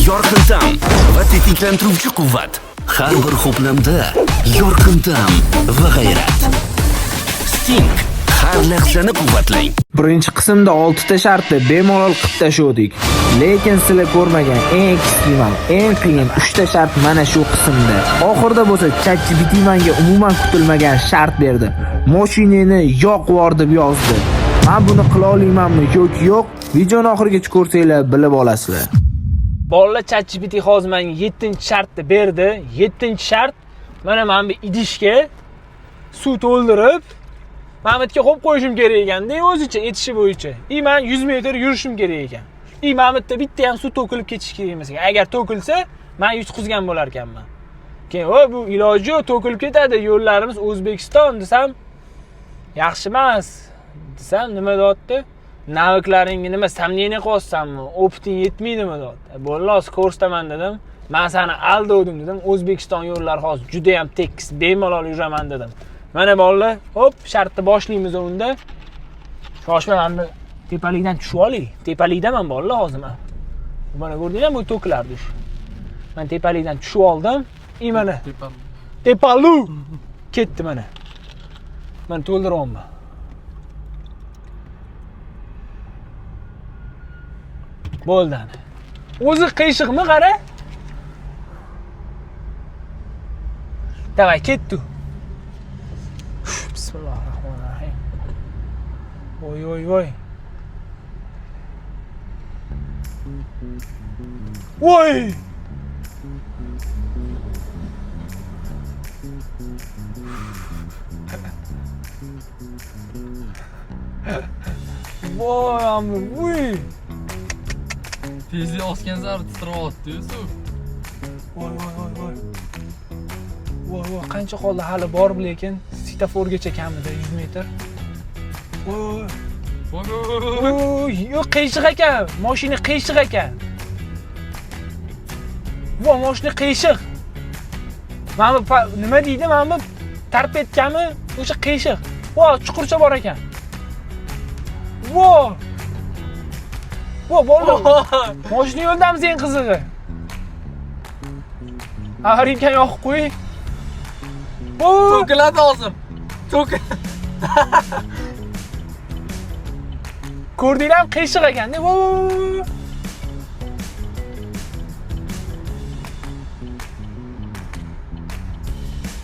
Yorqin ta'm va tetiklantiruvchi quvvat. Har bir ho'plamda yorqin ta'm va g'ayrat. Sting har lahzani quvvatlang. Birinchi qismda 6 ta shartni bemalol qilib tashladik. Lekin sizlar ko'rmagan eng ekstremal, eng qiyin 3 ta shart mana shu qismda. Oxirida bo'lsa ChatGPT menga umuman kutilmagan shart berdi. Mashinani yoqib yubor deb yozdi. Men buni qila olamanmi yoki yo'q? Videoni oxirigacha ko'rsanglar bilib olasizlar. Bolalar, ChatGPT hozir menga 7-shartni berdi. 7-shart mana bu idishga suv to'ldirib, mana bu yerga qo'yib qo'yishim kerak ekanda, o'zicha etishi bo'yicha. И men 100 metr yurishim kerak ekan. И mana bu yerda bitta ham suv to'kilib ketishi kerak emas ekan. Agar to'kilsa, men yutqizgan bo'lar ekanman. Keyin, "O, bu iloji yo'q, to'kilib ketadi, yo'llarimiz O'zbekiston" desam, yaxshi emas desam, nima deyapti? Навык laringga nima сомнение qilyapsanmi? Опыт ing yetmaydimi deyapti. Bo'ldi, hozir ko'rsataman dedim. Men seni aldovdim dedim. O'zbekiston yo'llari hozir juda ham tekis, bemalol yuraman dedim. Mana bolalar, hop, shartni boshlaymiz unda. Shoshma, mana bu tepalikdan tushib olay. Tepalikdaman bolalar hozir men. Mana ko'rdinglarmi, bu to'kilardi shu. Men tepalikdan tushib oldim. И mana tepalu ketdi mana. Men to'ldiryapman. Bo'ldi ana. O'zi qiyshiqmi qara? Давай, ketdi. Bismillahirrohmanirrohim. Voy voy voy. Voy! Voy, amir, voy. Tezlik osgan sari titrayapti-yu suv. Voy voy voy voy. Voy voy, qancha qoldi hali bor lekin svetoforgacha kamida 100 metr. Voy. Voy voy voy voy. Voy, yo'q, qiyshiq ekan. Mashina qiyshiq ekan. Voy, mashina qiyshiq. Mana bu nima deydi? Mana bu torpedkami? O'sha qiyshiq. Voy, chuqurcha bor ekan. Voy. Voy, bo'ldi. Mashina yo'ldamiz eng qizig'i. Avarinkani yoqib qo'y. Voy. To'kiladi hozir. To'kil. Ko'rdinglarmi, qiyshiq ekanda. Voy.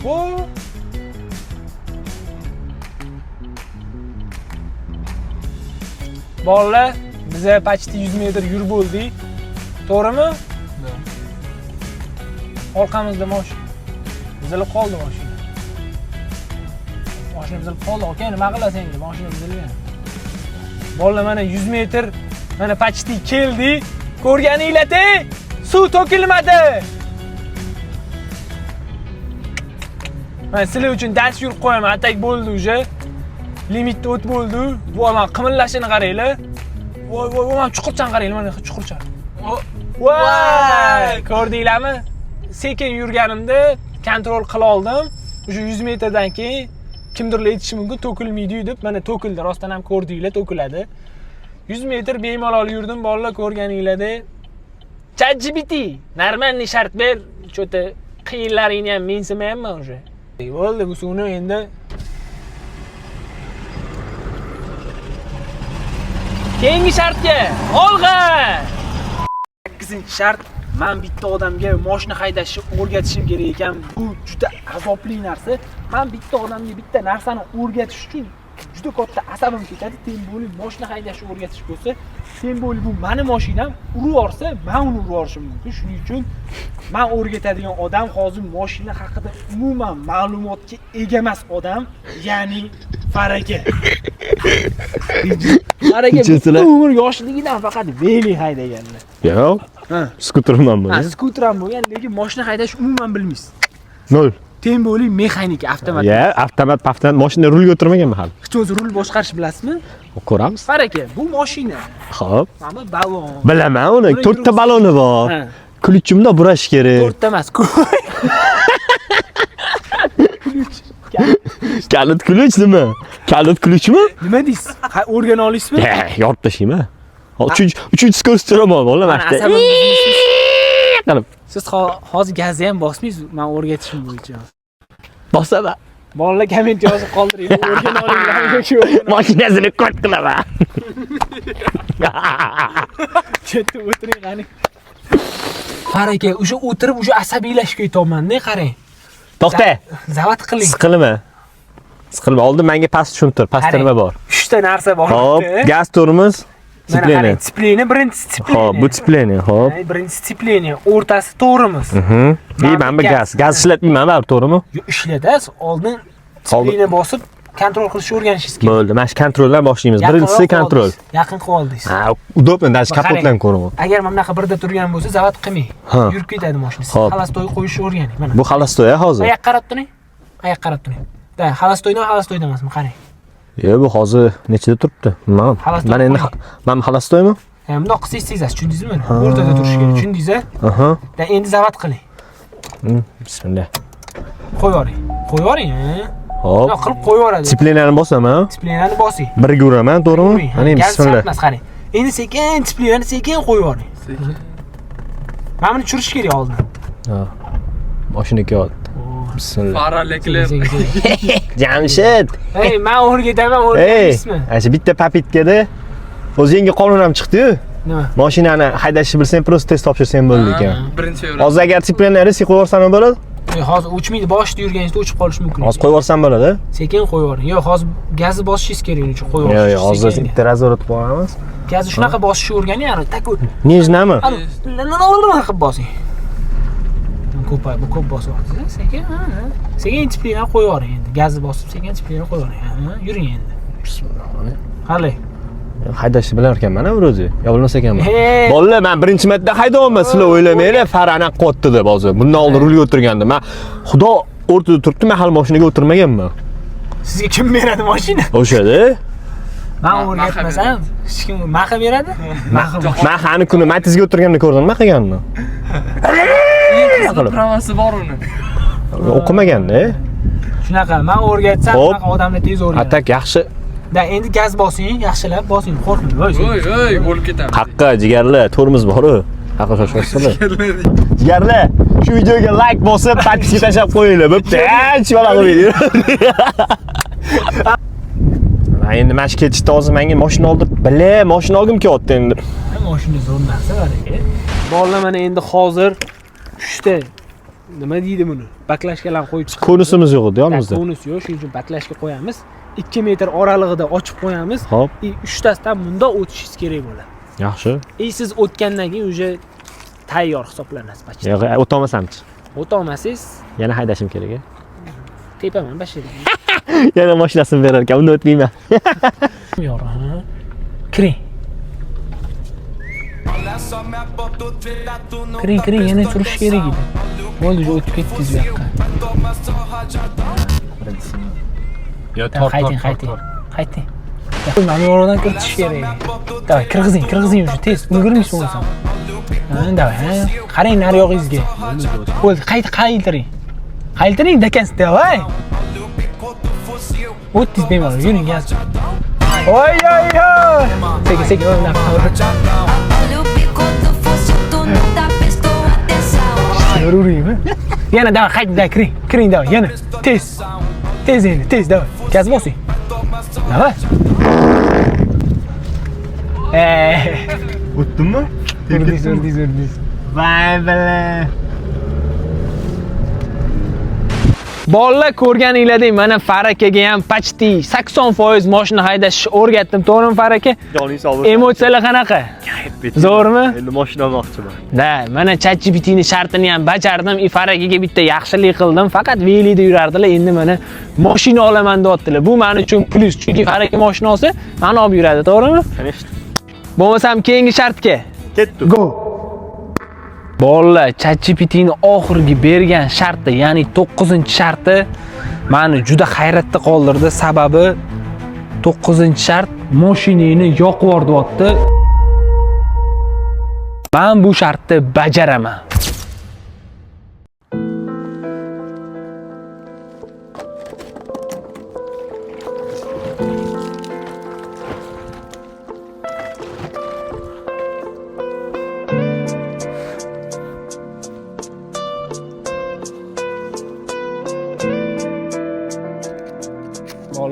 Voy. Bolalar, biza почти 100 metr yurib bo'ldik. To'g'rimi? Orqamizda mashina. Buzilib qoldi mashina. Mashina buzilib qoldi. Aka, nima qilasan endi? Mashina buzilgan. Bolalar, mana 100 metr, mana почти keldik. Ko'rganinglar-te, suv to'kilmadi. Mana sizlar uchun dars yurib qo'yaman. Atak bo'ldi уже. Limitni o't bo'ldi. Voy, mana qimillashini qaranglar. Voy voy voy, mana chuqurchani qaranglar, mana chuqurcha. Voy, ko'rdinglarmi? Sekin yurganimda kontrol qila oldim. O'sha 100 metrdan keyin kimdirlar aytishi mumkin to'kilmaydi deb, mana to'kildi. Rostdan ham ko'rdinglar, to'kiladi. 100 metr bemalol yurdim bolalar, ko'rganinglardek. ChatGPT, нормальный shart ber, что-то qiyinlaringni ham mensimayapman уже. Bo'ldi, bu suvni endi keyingi shartga olg'a. 8-shart, men bitta odamga mashina haydashni o'rgatishim kerak ekan. Bu juda azobli narsa. Men bitta odamga bitta narsani o'rgatish uchun juda katta asabim ketadi. Тем более mashina haydashni o'rgatish bo'lsa, тем более bu meni mashinam, urib yuborsa, men uni urib yuborishim mumkin. Shuning uchun men o'rgatadigan odam hozir mashina haqida umuman ma'lumotga ega emas odam, ya'ni Faraka. Faraka Tushunsalar. butun umr yoshligidan faqat veli haydaganlar. Yo'q. Ha. Skuterimdan Ha, bo'lgan. skuter ham bo'lgan, lekin mashina haydash umuman bilmaysiz. Nol. Тем более mexanika, avtomat. Ya, avtomat, avtomat mashina rulga o'tirmaganman hali. Hech o'zi rul boshqarish bilasizmi? Ko'ramiz. Faraka, bu mashina. Xo'p. Mana bu balon. Bilaman uni. Buni To'rtta yurg'iz- baloni bor. Ha. Ключ imda burash kerak. To'rtta emas. Ключ. Kalit ключ nima? Kalit ключ mi? Nima deysiz? Ha, o'rgana olasizmi? Yorib tashlayman. Uchinchi uchinchisi ko'rsatiraman bola Mana maktab. asabim buzilsiz. Qilib. Siz hozir gazni ham bosmaysiz, men o'rgatishim bo'yicha. Bosaman. Bolalar komment yozib qoldiringlar, o'rgana olinglar yoki yo'q. Mashinasini ko't qilaman. Chetda o'tiring qani. Qara aka, o'sha o'tirib, o'sha asabiylashib ketyapman-da, qarang. To'xta. Zavat qiling. Siqilma. Siqilma. Oldin menga past tushuntir. Pastda nima bor? 3 ta narsa bor. Hop, gaz tormoz, Mana qarang, сцепление. сцепление, birinchi сцепление. Hop, bu сцепление, hop. Birinchi сцепление, o'rtasi tormoz. И mana bu gaz. Gaz ishlatmayman baribir, to'g'rimi? Ishlatasiz, oldin сцепление bosib kontrol qilishni o'rganishingiz kerak. Bo'ldi. Mana shu kontroldan boshlaymiz. Birinchisi kontrol. Yaqin qilib oldingiz. Ha, удобно, даже Qarang. kapotdan ko'raman. Agar mana bunaqa birda turgan bo'lsa, zavat qilmang. Ha. Yurib ketadi mashina. Siz Hop. холостой qo'yishni o'rganing. Mana. Bu холостой hozir. Oyoq qarab turing. Oyoq qarab turing. Да, холостой dan холостой dan emasmi? Qarang. Yo'q, bu hozir nechida turibdi? Bilmadim. Холостой Mana endi qo'ying. mana холостой mi? Ha, bundoq qilsangiz sezasiz, tushundingizmi? O'rtada turishi kerak, tushundingiz? Aha. Да, endi zavat qiling. Bismillah. Qo'yib yuboring. Qo'yib yuboring, ha. Hop. Bundoq qilib qo'yib yuboradi. Сцепление ni bosaman. Сцепление ni bosing. Birga uraman, to'g'rimi? Uring. Ana Gaz bismillah. shartmas, qarang. Endi sekin сцепление ni sekin qo'yib yuboring. Mana buni tushirish kerak oldin. Mashina kelyapti. Bismillah. Faralekler. Sekin, sekin. Jamshid. Ey, men o'rgataman, Ey, o'rgataysizmi? ana shu bitta попытка da o'zi yangi qonun ham chiqdi-yu. Nima? Mashinani haydashni bilsang, просто test topshirsang bo'ldi ekan. Birinchi yevro. Hozir agar сцепление risk qo'yib yuborsam nima bo'ladi? Ey, hozir o'chmaydi, boshida yurganingizda o'chib qolishi mumkin. Hozir qo'yib yuborsam bo'ladi? Sekin qo'yib yuboring. Yo'q, hozir gazni bosishingiz kerak uning uchun qo'yib Yo'q, yuborish. yo'q, hozir Sekin. bitta разворот qo'yamiz. Gazni shunaqa bosishni o'rganing, yani такой Нежно mi? Qilib bosing. Ko'p, bu ko'p bosyapsiz, sekin, ha, ha. Sekin сцепление qo'yib yuboring endi. Gazni bosib, sekin сцепление qo'yib yuboring. Ha, yuring endi. Qalay? Haydashni bilar ekanman, вроде. Yo, bilmas ekanman. Hey. Bolalar, men birinchi marta haydayapman, sizlar o'ylamanglar, fara anaqa qilyapti deb hozir. Bundan oldin rulga o'tirgandim. Men xudo o'rtada turibdi, men hali mashinaga o'tirmaganman. Sizga kim beradi mashina? O'shada. Men Maxa o'rgatmasam, hech kim maxa beradi? Maxa. Men hani kuni Matizga o'tirganda ko'rdim, nima qilganini. Права si bor uni. O'qimaganda. Shunaqa, men o'rgatsam, Hop. shunaqa odamlar tez o'rganadi. А так yaxshi. Да, endi gaz bosing, yaxshilab bosing, qo'rqmang. Voy, Oy, oy, o'lib ketamiz. Haqqa jigarlar, tormoz bor-u. Haqqa shoshmasizlar. Jigarlar, shu videoga like bosib, подписка tashlab qo'yinglar. Bo'pti. Hech balo qilmaydi. Men endi mana shu ketishda hozir menga mashina oldirib, bila, mashina olgim kelyapti endi. Mashina zo'r narsa bor aka. Bolalar mana endi hozir 3 ta nima deydi buni? Баклажка larni qo'yib chiqamiz. Konusimiz yo'q edi yonimizda. Konus yo'q, shuning uchun баклажка qo'yamiz. 2 metr oralig'ida ochib qo'yamiz. Hop, И uchtasidan bundoq o'tishingiz kerak bo'ladi. yaxshi. И siz o'tgandan keyin уже tayyor hisoblanasiz почти. Yo'q, o'tolmasamchi. O'ta olmasangiz Yana haydashim kerak. A? tepaman bashara. Yana mashinasini berar ekan, unda o'tmayman. Yo'q, ha. Kiring. Kiring, kiring, yana turish kerak edi. Bo'ldi, уже o'tib ketdingiz bu yoqqa. Yo, Qayting, qayting. Qayting. Mana bu yo'ldan kiritish kerak. Давай, kirgizing, kirgizing уже tez. Ulgurmaysiz bo'lmasa. Ha, давай, ha. Qarang nari yog'ingizga. Bo'ldi, qayt, qaytiring. Qaytiring, до конца, давай. O'tdingiz bemalol, yuring gaz. Oy, oy, oy. Sekin, sekin, oy, bunaqa. Olha o pico do fuzil, tu não tá prestou atenção. Yoraveraymi? Yana давай, qayting, давай, kiring. Kiring, давай, yana. Tez. Tez endi, tez, давай. Gaz bosing. Давай. O'tdimmi? Urdingiz, urdingiz, urdingiz. Vay bala. Bolalar ko'rganinglardek mana Farakaga ham почти 80% mashina haydashni o'rgatdim. To'g'rimi Far aka? Joning sog' bo'lsin. Emotsiyalar qanaqa? Zo'rmi? Endi mashina olmoqchiman. Да, mana ChatGPTni shartini ham bajardim. И Farakaga bitta yaxshilik qildim. Faqat велик da yurardilar. Endi mana mashina olaman deyaptilar. Bu men uchun plyus, chunki Faraka mashina olsa, meni olib yuradi, to'g'rimi? Конечно. Bo'lmasam keyingi shartga. Ketdik. Go. Bolalar, ChatGPTni oxirgi bergan sharti, ya'ni 9-sharti meni juda hayratda qoldirdi. Sababi 9-shart mashinangni yoqib yubor deyapti. Men bu shartni bajaraman.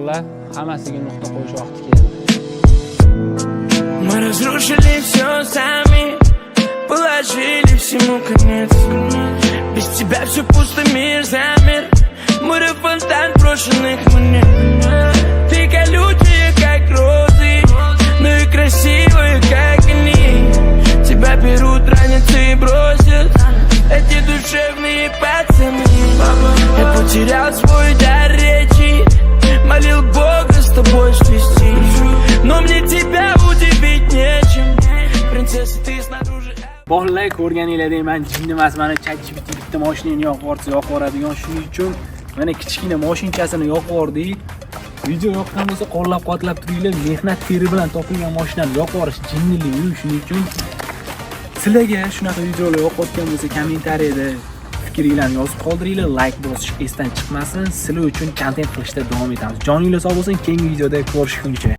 Bolalar, hammasiga nuqta qo'yish vaqti keldi. Мы разрушили все сами, положили всему конец. Без тебя все пусто, мир замер. Море фонтан брошенных монет. Ты колючая, как розы, но и красивая, как они. Тебя берут, ранят и бросят эти душевные пацаны. Я потерял свой дар речи, молил Бога с тобой свести. Но мне тебя удивить нечем. Принцесса, ты снаружи. Bolalar, ko'rganinglardek, man jinni emas, mana ChatGPT bitta mashinani yoqib yuborsa yoqib yuboradigan. Shuning uchun mana kichkina moshinchasini yoqib yubordik. Video yoqqan bo'lsa, qo'llab-quvvatlab turinglar. Mehnat teri bilan topilgan mashinani yoqib yuborish jinnilik. Shuning uchun sizlarga shunaqa videolar yoqayotgan bo'lsa, kommentariyada fikringlarni yozib qoldiringlar, layk bosish esdan chiqmasin. Sizlar uchun kontent qilishda davom etamiz. Joninglar sog' bo'lsin, keyingi videoda ko'rishguncha.